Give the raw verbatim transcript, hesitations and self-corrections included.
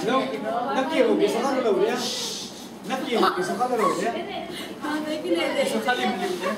No, na kiu ke sa ka lo dia. Na kiu ke sa ka lo dia. Sa ka lim lim dia.